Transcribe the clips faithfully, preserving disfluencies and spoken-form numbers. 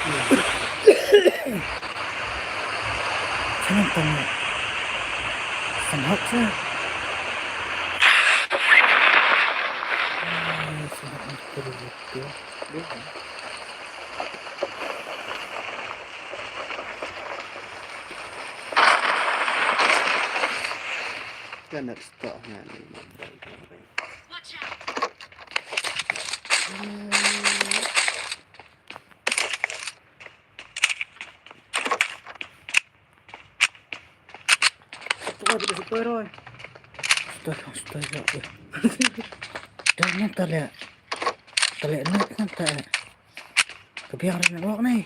Sana tanya. Sangat sa. Sangat. Ka nak stop nga ni. Stop, stop, stop. Dah ni tak leh. Tak leh ni kan tak. Kebiang dah nak ni.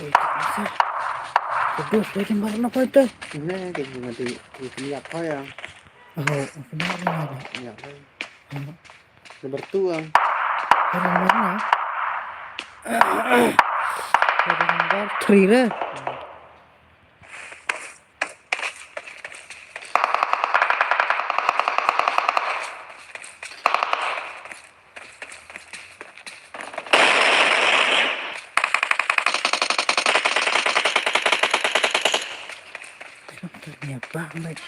Oi, tak bisa. Aduh, saya timbal na koi tu. Ini kita nanti kita lihat koi yang. Oh, kenapa ni? Ya, koi. Hmm. Number two ang. Number one na. Number three na. Hmm. Ni apa, mate?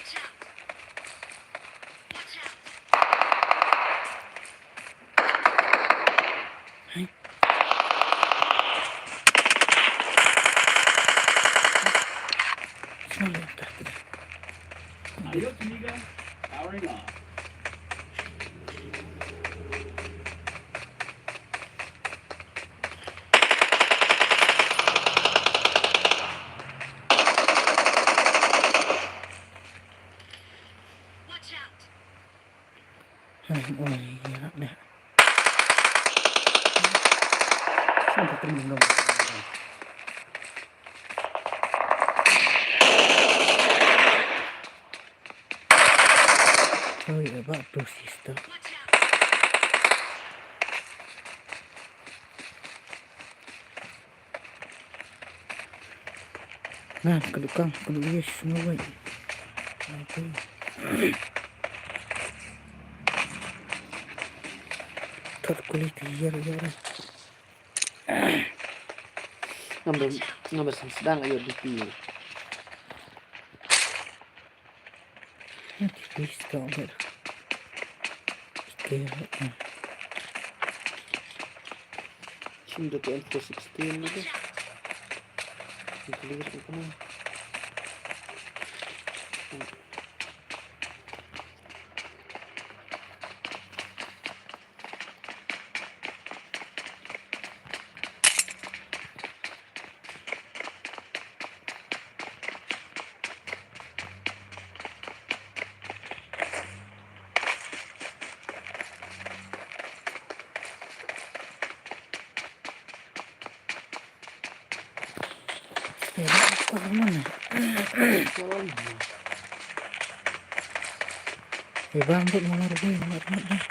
Oi, aba tu sister. Nah, kedukang, keduk yes, ngawai. Nanti. Third quality, ya, ya. Number, number sedang ayo D P. Please don't get scared. Shin da M four sixteen ni deh. Clear ko na. Eh, bang, bang, bang, bang, bang.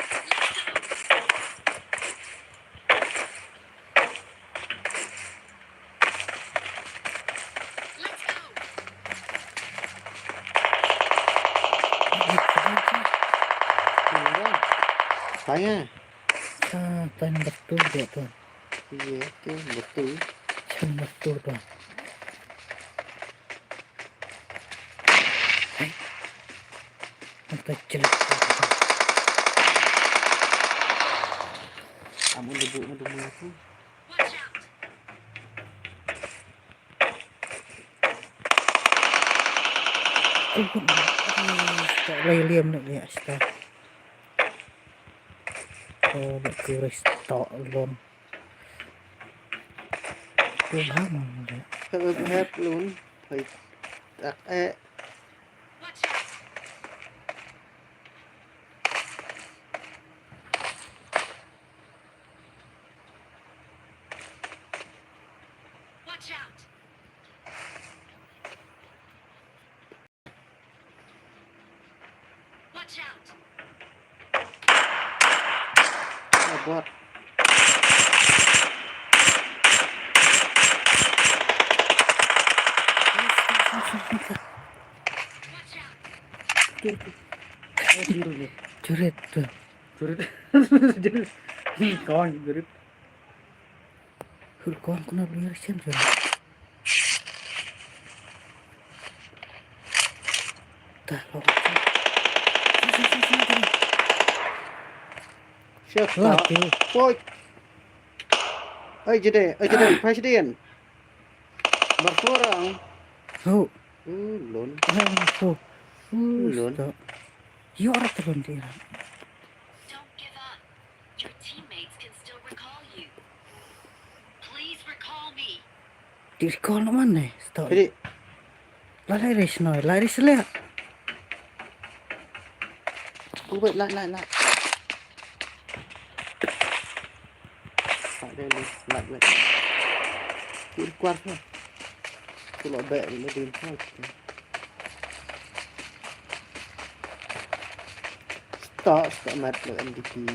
Tanya. Ah, tanya betul dia tu. Iya, tu betul. Tanya betul tu. Hai. Apa jelek tu? Amun ibu madu aku. Watch out! Tubun. Sto lai liam na ya sta. Oh, nak kira sto lon. Tuhan. Hep hep lun. Hai. Tak eh. Watch out! Watch out! Oh, bot. Watch out! Jurit tu. Jurit. Jurit. Kawan jurit. Hur kawan kuna beli resen jurit. Dah lo. Siapa? Woi. Oi jede, oi jede, presiden. Berkurang. Ho. Ulun. Ho. Ulun. Yo ora turun dia. Don't give up. Your teammates can still recall you. Please recall me. Di recall no mana? Stop. Jadi. Lai ris no, lai ris le. Ku bai lai lai lai. Tak ada ni, lai lai. Di recall no. Ku lo bai ni di recall. Stop, stop mat lo M D P.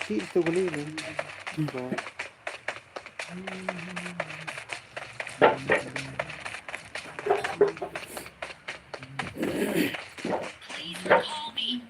Sih, itu beli ni. Please recall me.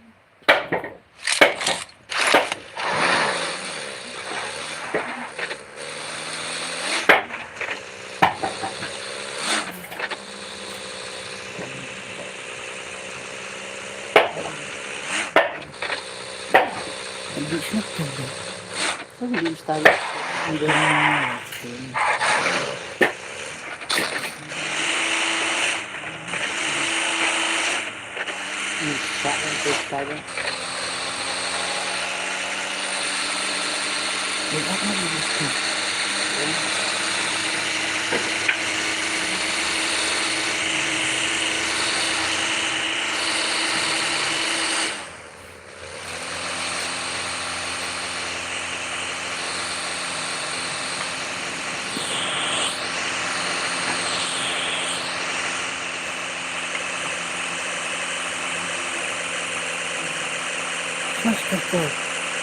Faster, go.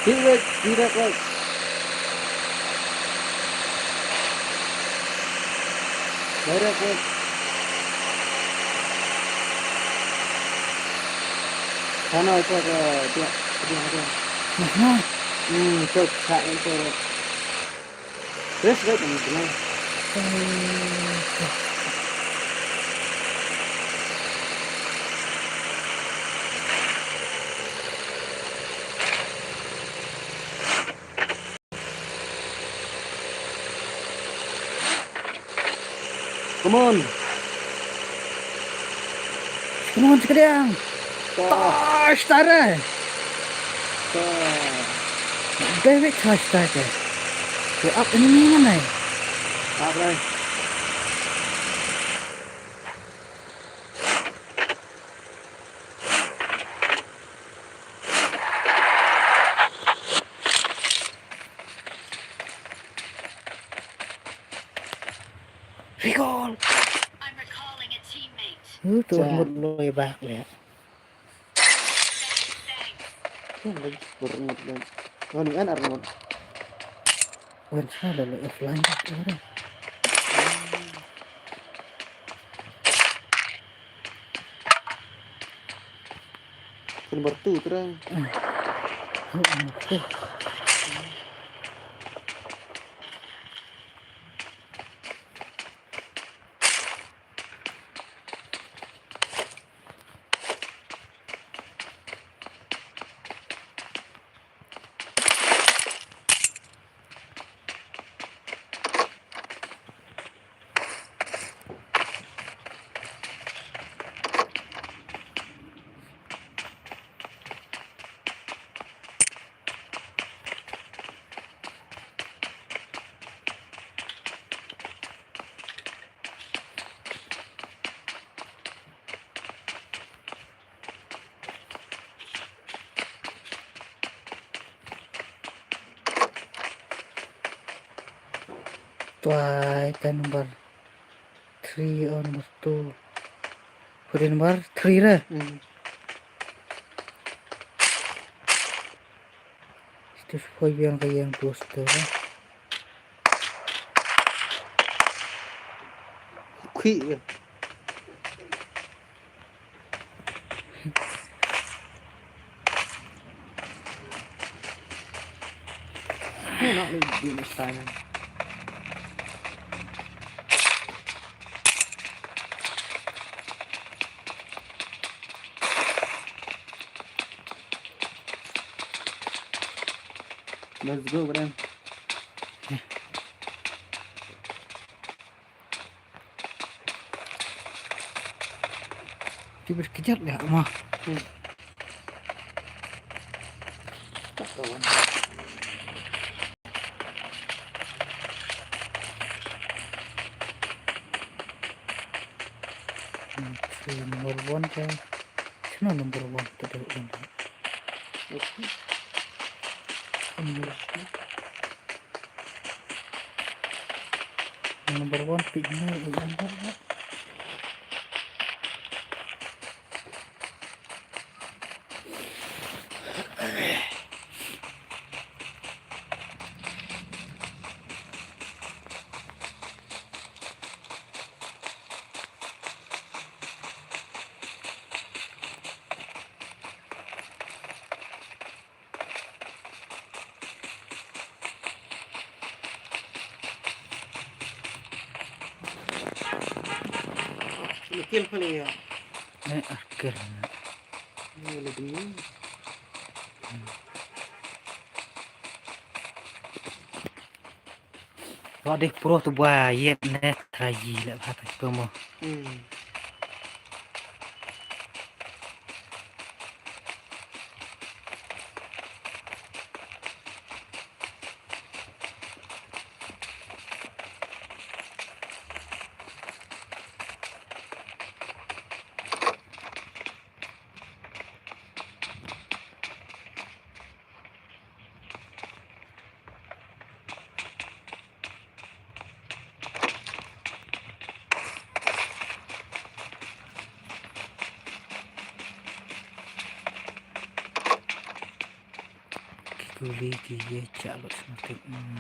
Direct, direct, right. Direct, right. Sana, itu ada, dia, dia, dia. Mana? Hmm, itu, sa-, itu. Terus, terus, terus, terus. Come on. Come on, sekediang. Tosh, tare. David, tosh, tare. Ke up ini ni mana? Up, right. Recall. I'm recalling a teammate. Huh, tu mut loi bak le. Thanks, thanks. Yang lagi kurang lagi. Wan ngan ar ngan. Wan sa la la offline. Kan bertu terang. Tuai ka number three or number two. Pwede number three re. Hmm. Stage four yang ka yang poster re. Khih re. Not really doing this time. Let's go, Brian. Tibir kejap ya, ma. Hmm. Tak kawan. Hmm, si number one ke. Sino number one tu dia one. Okay. Number one. Number one, pick me, number one. Kill pale ya. Eh, ah, kill. Ni lebih. Wa deh pro tu ba yet ne traji le ba ta ko mo. Hmm. Ki kuli ki ye chalo sematik. Hmm.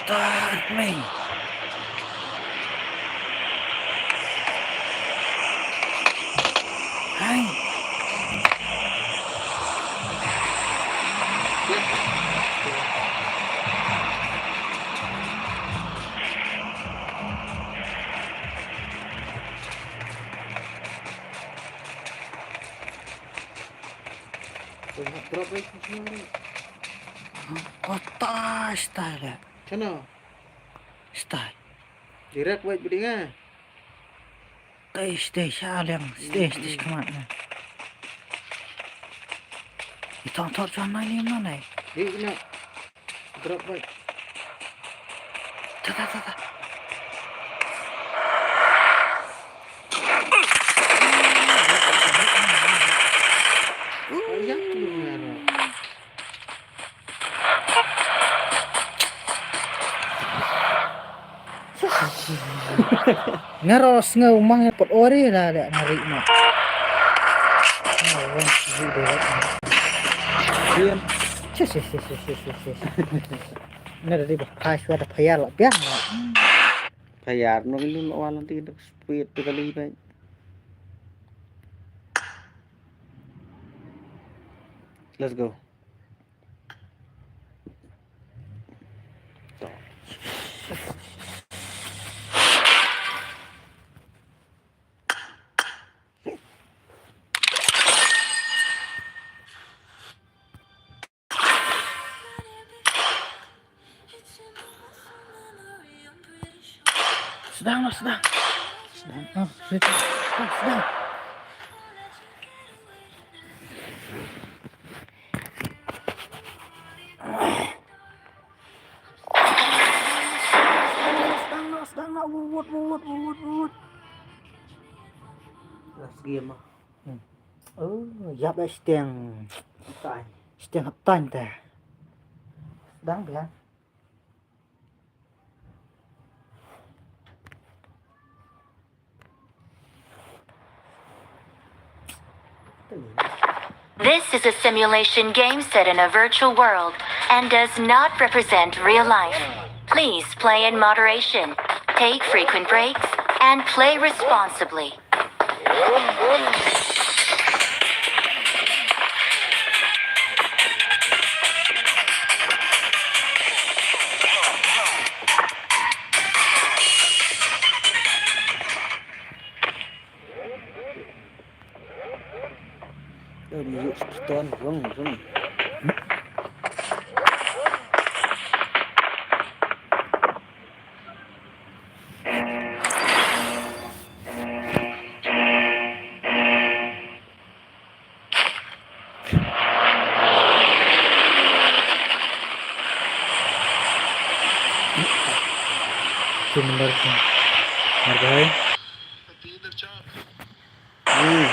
Tar mei. Hai. Drop bai. Kata style. Chano? Style. Direct wait bidinga. Tei, tei, sha liang, tei, tei, hmm, come on. Ito ang tor chuan nai lim na nai. Di na. Drop bai. Ta, ta, ta, ta. Ayak lu ngaro. Nga ruh sngew mang ïa pat ori la da nga ri ma. Nga wan si de. Diam. Ches, ches, ches, ches, ches, ches. Nga da di ba phai shwa da phayar la biang. Phayar no lu lo walan ti da speed tu kali bai. Let's go. Sedang lah, sedang. Sedang. Oh, sedang. Sedang. Sedang nak, sedang nak, wut, wut, wut, wut, wut. Last game ah. Hmm. Oh, ïap dah sting. Sting haptan teh. Sedang biar. This is a simulation game set in a virtual world and does not represent real life. Please play in moderation, take frequent breaks, and play responsibly. Dah music seperti tu, rung, rung. Sumber sum-, marga hai. Hmm.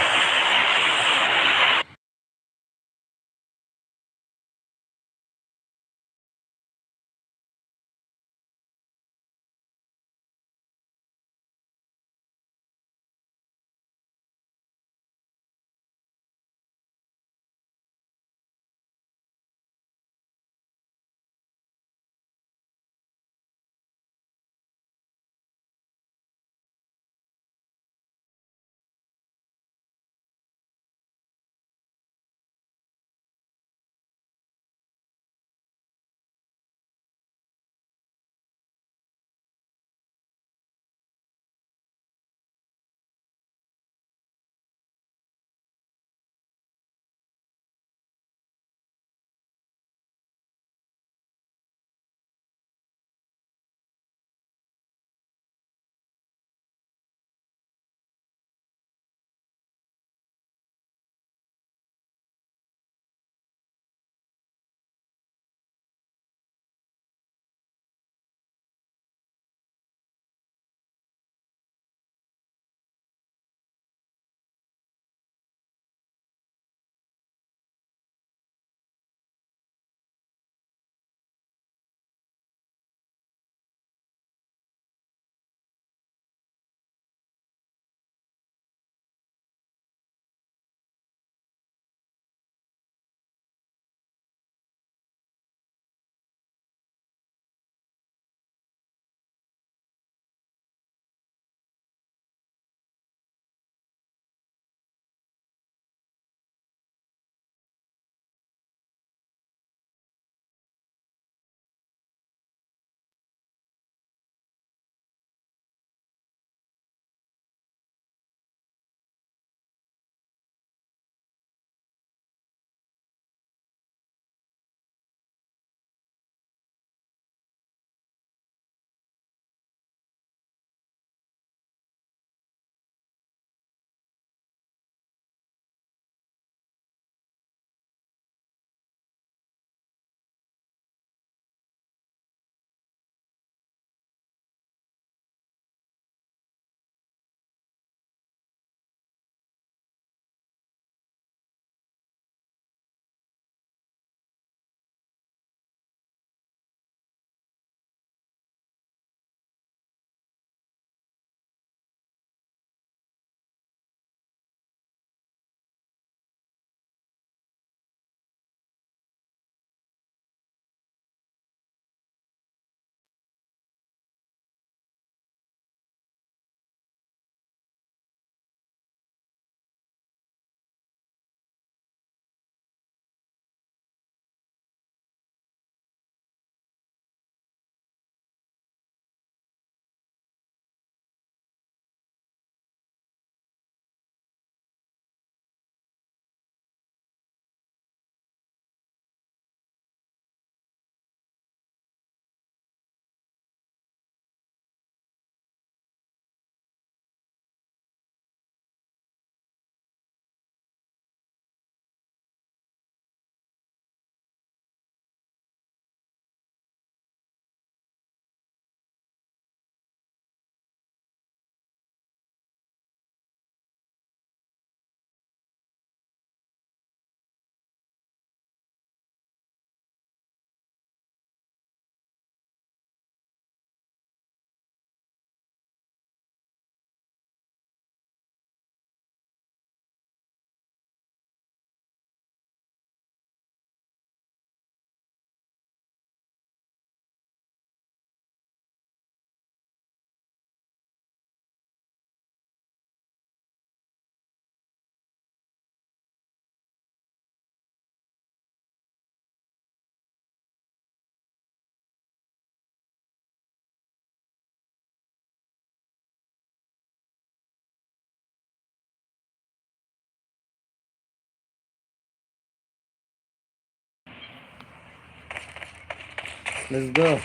Let's go.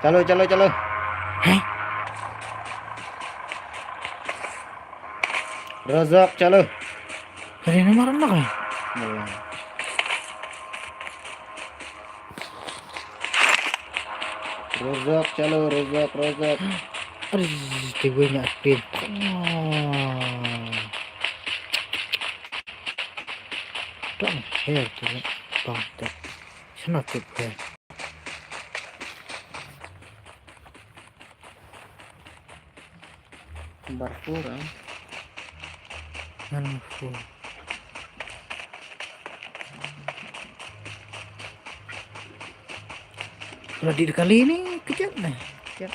Chalo, chalo, chalo. Hei. Rozok, chalo. Hari ini marah nak, eh? Rozok, chalo, rozok, rozok. Aduh, tiba nak sprint. Don't care to me. Don't care. It's not good. Number four, ah. Number four. Kalau di kali ni kejap ni. Kejap.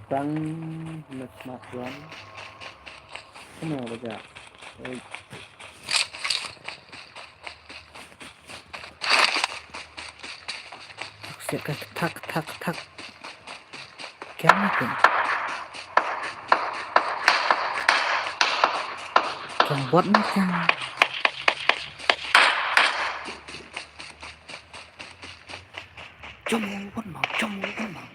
Tang na smartphone. Kano ba ja? Oi. Siap ka thak, thak, thak. Kiang ni kan. Kiang bot ni kiang. Jom bot mau, jom bot mau.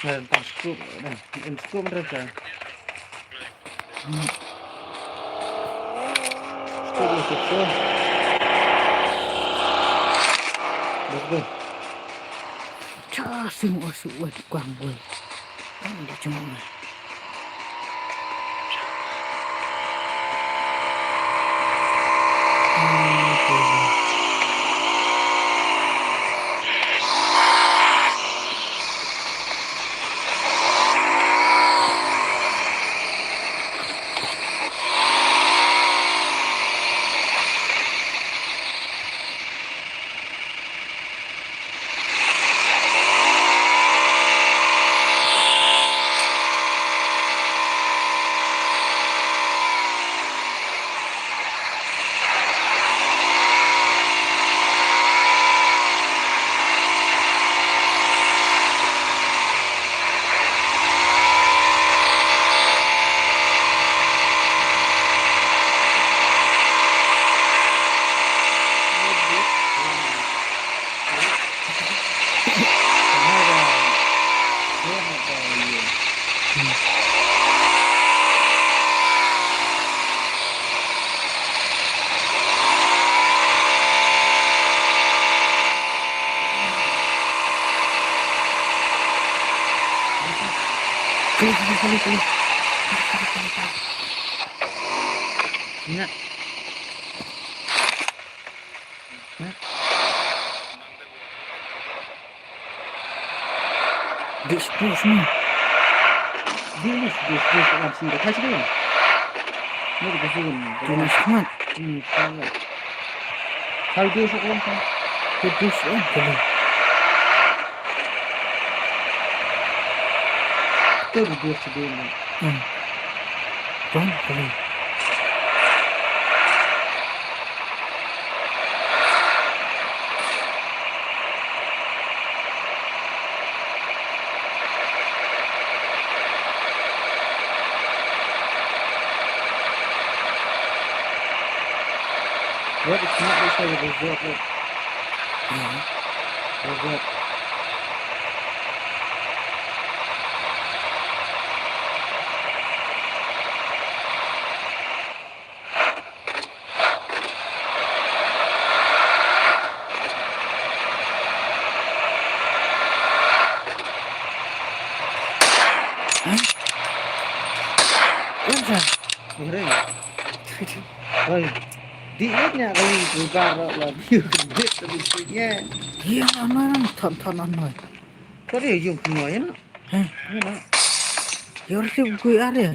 Tang scope, tang scope mereka. Scope, scope. Let's go. Cha sing wa su wa di kwang wa. Ang di chung wa. Kali, kali, kali, kali. Ingat. Dis, dis ni. Dis, dis, dis, dis, dis, dis, dis, dis, dis. Ni di dis ni. Dis ni, smat. Hmm, smat. Hal dis ni, smat. Dis ni, kali. Tu dis ni. Hmm. Tuan, kali. What is not this way with the resort, look. Mhm. Resort. Wan sa. Ring. Oi. Di nya kali tu bar la biu kedit tu nya. Yang aman, thon thon aman. Kau dia yung kenoi na. Hah? Ni na. Yor si kui are.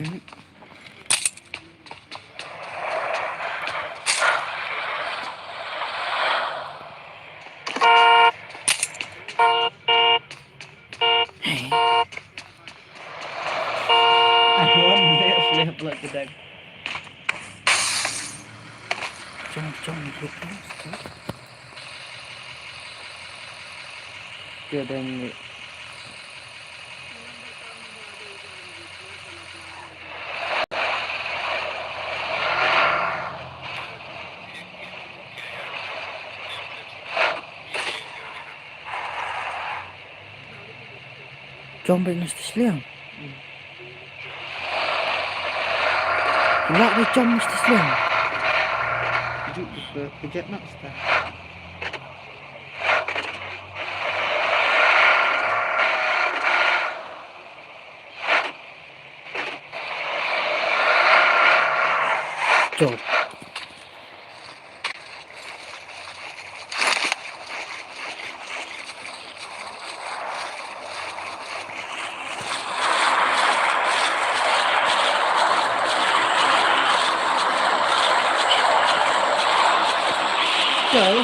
Aduh, lep lep lep kedang. Jom jom lep lep. Kedang lep. Jom bad ngi sdang sliang. Lah bad jom ngi sdang sliang. Ju ke ke jet nak sdang. Jom. Jauh.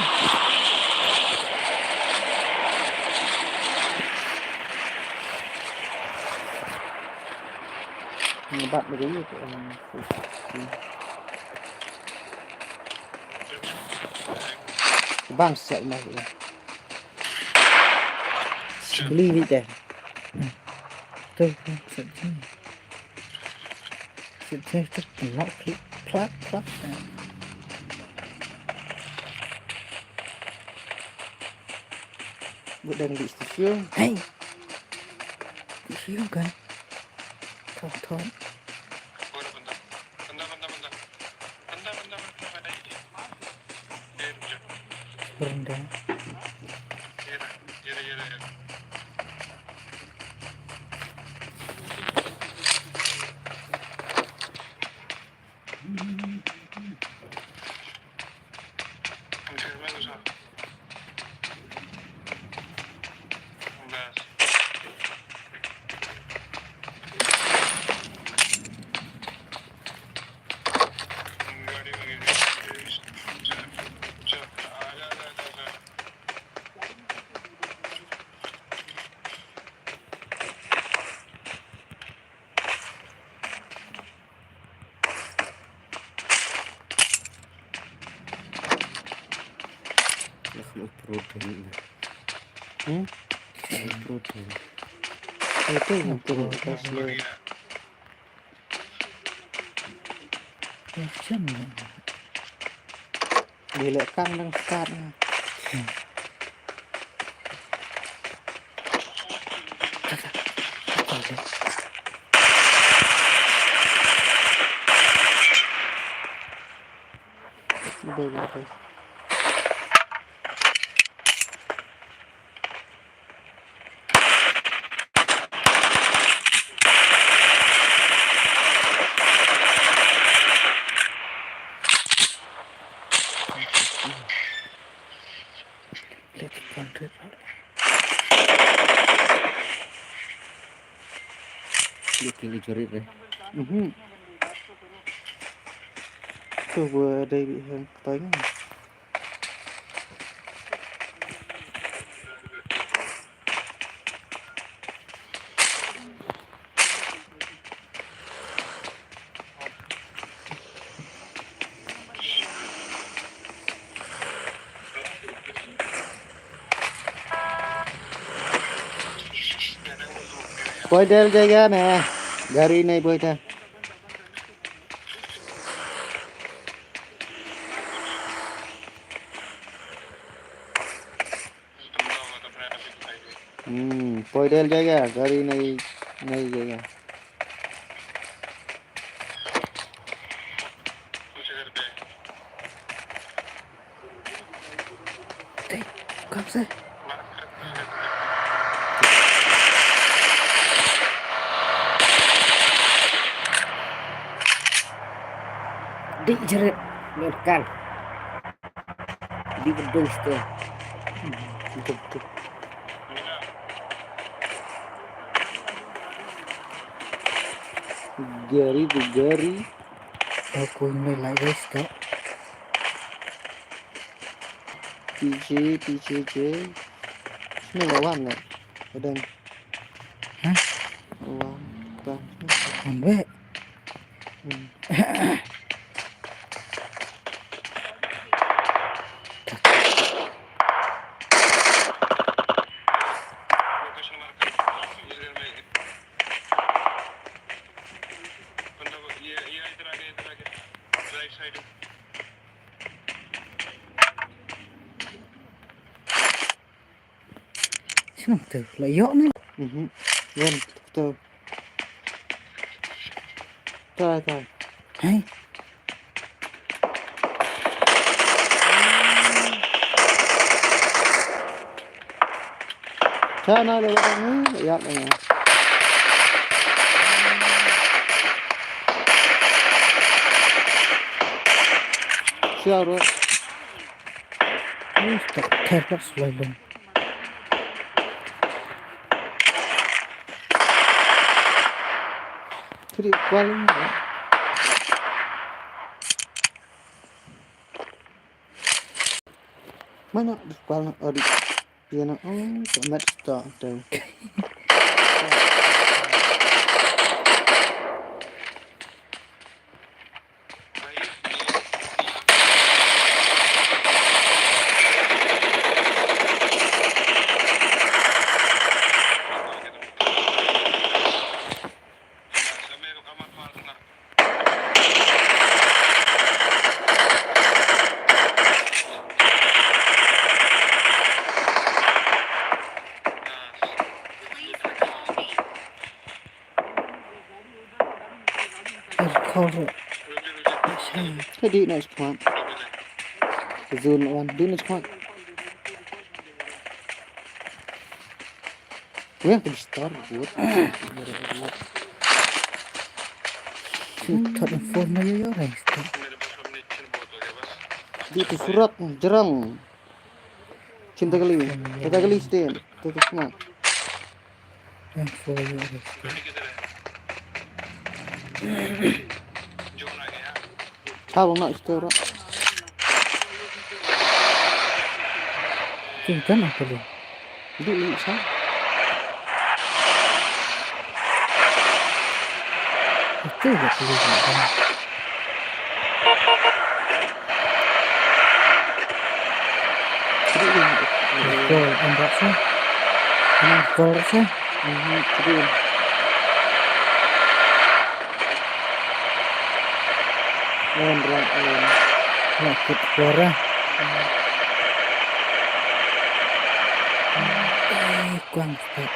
Ngebat lagi tu. Bang siap mah. Beli ni deh. Tu, tu, siap sini. Siap sini tu, nak klik, plak, plak. Gue đang di station. Hey. Di sini kan. Thon thon. Rendah. Lakhmat pro train. Hmm? Pro train. Itu yang pro train. Yang siapa? Dia lek kang dang start ni. Boleh. Dia pilih jerit deh. Mhm. Tu gua ada di hang tanya. Poi del jaiga ne. Gari nei poi ta. Hmm, poi del jaiga, gari nei, nei jaiga. Hey, come say. Dik jerit, mekan. Di bedung situ. Gari, Gari. Aku ni lah guys, tak. P J, P J J. Sini lawan lah. Kadang. Hah? Lawan. Kan. Ambek. Hmm. Sino tu? La yok ni. Mhm. Wan tu. Tai, tai. Hai. Sana le ni, yok ni. Siapa? Ui, tak ter tak selalu. Tri kual. Mana di kual ori? Dia nak, oh, tak mat tak tu. Ka dih na skhmat. Zone one, dih na skhmat. Weh, ka star, good. Shoot, third and fourth na yo, yo, right. Dih tu surat, jerang. Cinta kali, cinta kali stain, tu tu skhmat. Thanks for your respect. Tha bang nak stir. King kan apa dia? Duduk dulu sah. Itu je perlu buat kan. Gol, em, rat sah. Em, gol rat sah. Mhm, kudun. Em, rat, em. Ya, kit suara. Eh, kuang, stop.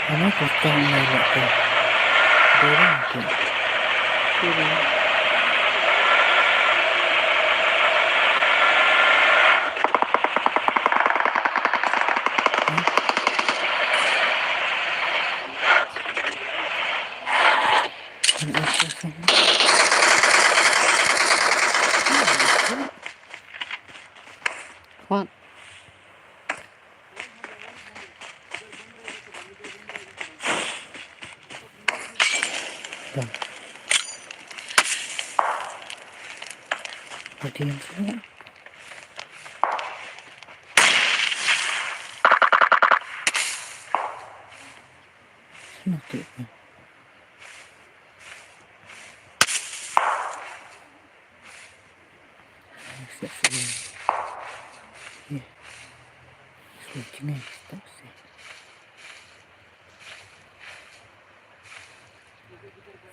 Ano ko tang na la ko. Dere ko. Dere. What? Done. Audience na. Sino tu?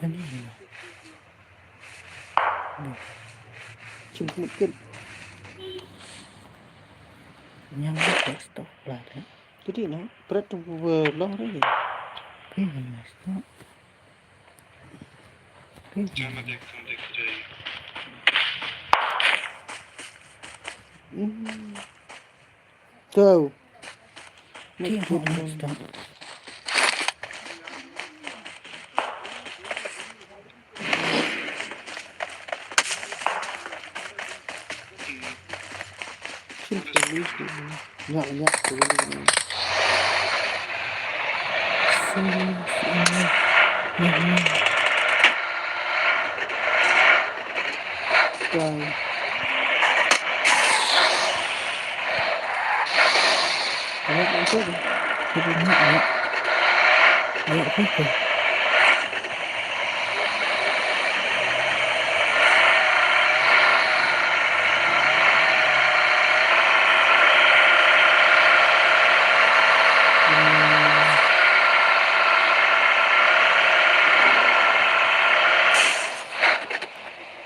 Ani ni. Ni. Cim kemit kit. Yang ni tak stop lah deh. Jadi na pret tu ber long re. Okey, yang ni stop. Okey. Jangan ada yang tak kerja. Hmm. Go. Okey, yang ni stop.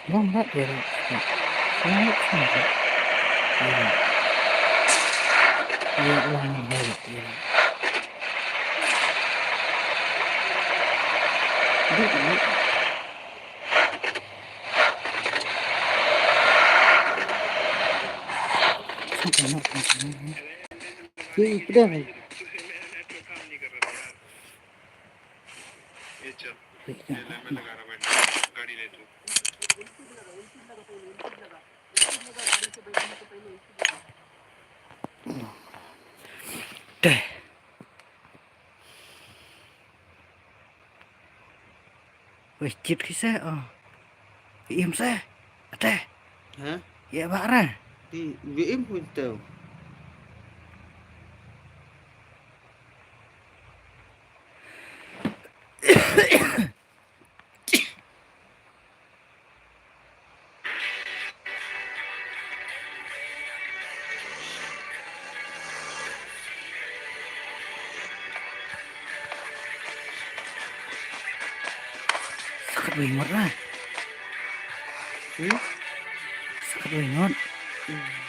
Long rat ïa rat. Long rat ïa rat. Ïa rat long ïa rat ïa rat. Duk ïa rat. Suk ïa rat. Ïa rat. Ïa rat. Te. Wei, chit ki se, oh. Im se. Ate. Ha? Ye ba ra. Di, bi im pun tau. Sakit banget lah. Hmm? Sakit banget. Hmm.